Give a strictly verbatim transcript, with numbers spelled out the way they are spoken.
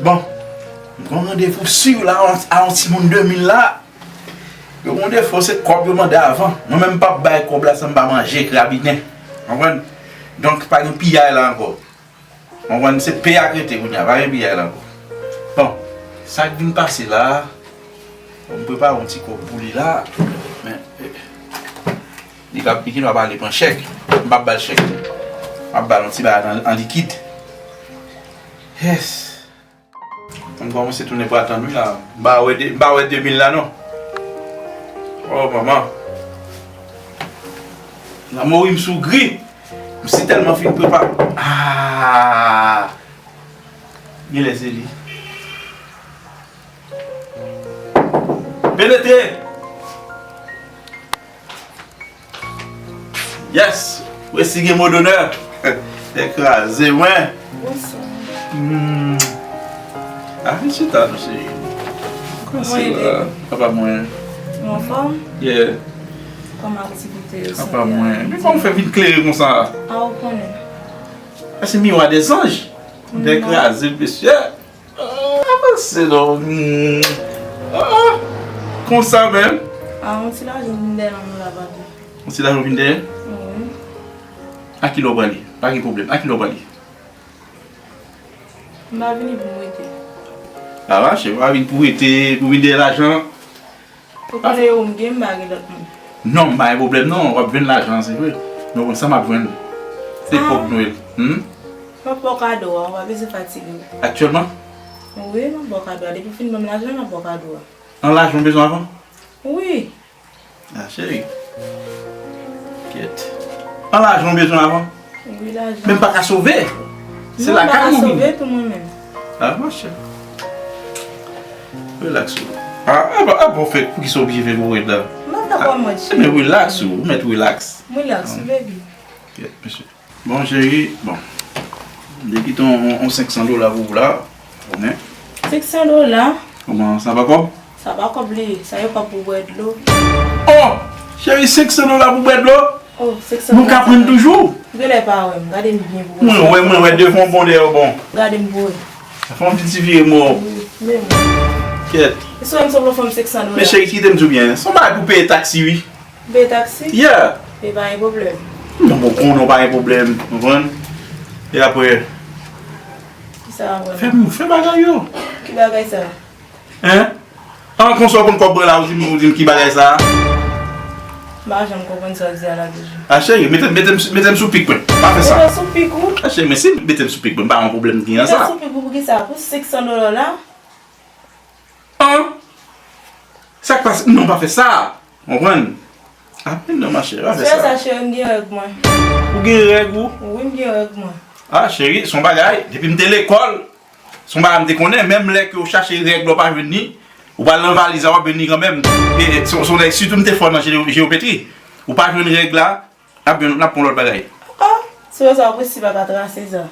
Bon, m pran randevou si la a yon timoun de mil la. Yo gen yon defo, se kòb yo mande avan. Mwen menm m p ap bay kòb la san m pa manje krabinen. Konprann? Donk, pa gen piyay la ankò. Konprann? Se peye ak rete kounye a, pa gen piyay la ankò. Bon, sa k vin pase la a, bon, m prepare yon ti kòb pou li la. Men, eh, li p ap, li gen dwa pa ale pran chèk. M p ap ba l chèk. M ap ba l yon ti bagay an, an likid. Yes. M kòmanse tounen pral tann wi la. M pa wè de, m pa wè de mil la non. Oh, manman. Lanmori m sou gri. M si tèlman fin prepare. Ah! Genlè se li. Penetre! Yes! Resi gen mo donè. Tèt kraze mwen. Bonswa. Hmm. Ah, men chita non, cheri. Kòman se la? Apa mwen. Ou anfòm? Yeah. Kòman aktivite yo? Apa mwen. Men kòman w fè vin klere konsa? A, ou konnen. Sa se miwa dè zanj. Tèt kraze, mesye. Ah, se non. Hmm. Ah, konsa menm. Ah, yon ti lajan vin dèyè nan nou la, papi. Yon ti lajan vin dèyè? Wi. A kilè w prale? Pa gen pwoblèm. A kilè w prale? M pa vini pou m rete. A mache, w pa vin pou rete, pou vin dèyè lajan. Ou konnen yo m gen, m pa gen lòt moun. Non, m pa gen pwoblèm non, w ap jwenn lajan an, se vre. Men w konn sa m ap jwenn. Se epòk Nwèl. Hmm? M ap ba w kado a, ou pa bezwen fatige w. Aktyèlman? Wi, m ap ba w kado a. Depi w fin ban m lajan, m ap ba w kado a. An lajan w bezwen avan? Wi. Ah, cheri. Kèt. An lajan w bezwen avan? Wi, lajan. Men m pa ka sove. Se lakay ou vini. Non, m pa ka sove tou mwen menm. Ah, monchè. Relax ou. Ah, ah, bon, ah, bon, fèt, poukisa w oblije fè gwo rèd la? M pa fè gwo rèd, cheri. Men relax ou, ou mèt relax. M relax, wi, baby. Kèt, mesye. Bon, cheri, bon. M te kite yon, yon, yon senk san dola pou ou la. Konnen. Senk san dola? Kòman, sa pa kòb? Sa pa kòb li ye, sa yo kòb pou bwè dlo. Oh! Cheri, senk san dola pou bwè dlo? Oh, senk san dola. Nou ka pran toujou? Ou genlè pa wè m, gade m byen pou wè. Mwen wè, mwen wè devan w bon, dèyè w bon. Gade m pou wè. Fè yon ti vire mò. Wi, men mwen. Kèt. E si w wè m sanble w fè m senk san dola? Men cheri, kite m di w byen, se yon bagay pou peye taksi, wi. Peye taksi? Yeah. E pa gen pwoblèm. Non, bon, konnen w pa gen pwoblèm, konprann? E apre, kisa apre? Fè m, fè bagay yo. Ki bagay sa? Hein? An, konsa w konn kòb mwen la, ou di m, ou di m ki bagay sa? M pa janm konprann sa w di a la toujou. A cheri, mete, mete m, mete m sou pik mwen. Pa fè sa. Mete w sou pik ou? A cheri, men si mete m sou pik mwen, m pa gen pwoblèm ki an sa. Mete w sou pik ou pou kisa? Pou senk san dola la? An? Sa k pase? Non, pa fè sa. Konprann? Amen non, machè, pa fè sa. Sè sa, cheri, m gen règ mwen. Ou gen règ ou? Wi, m gen règ mwen. Ah, cheri, se yon bagay, depi m te lekòl, se yon bagay m te konnen, menm lè ke w chache règ la, w pa jwenn li, ou pral nan valiz la, w ap jwenn li kanmenm. E, e, se, se yon nèg, sitou m te fò nan jeo-, jewopetri. Ou pa jwenn règ la, n ap jwenn, n ap pran lòt bagay. Ah, se sa, ou presi pa ka trase sa.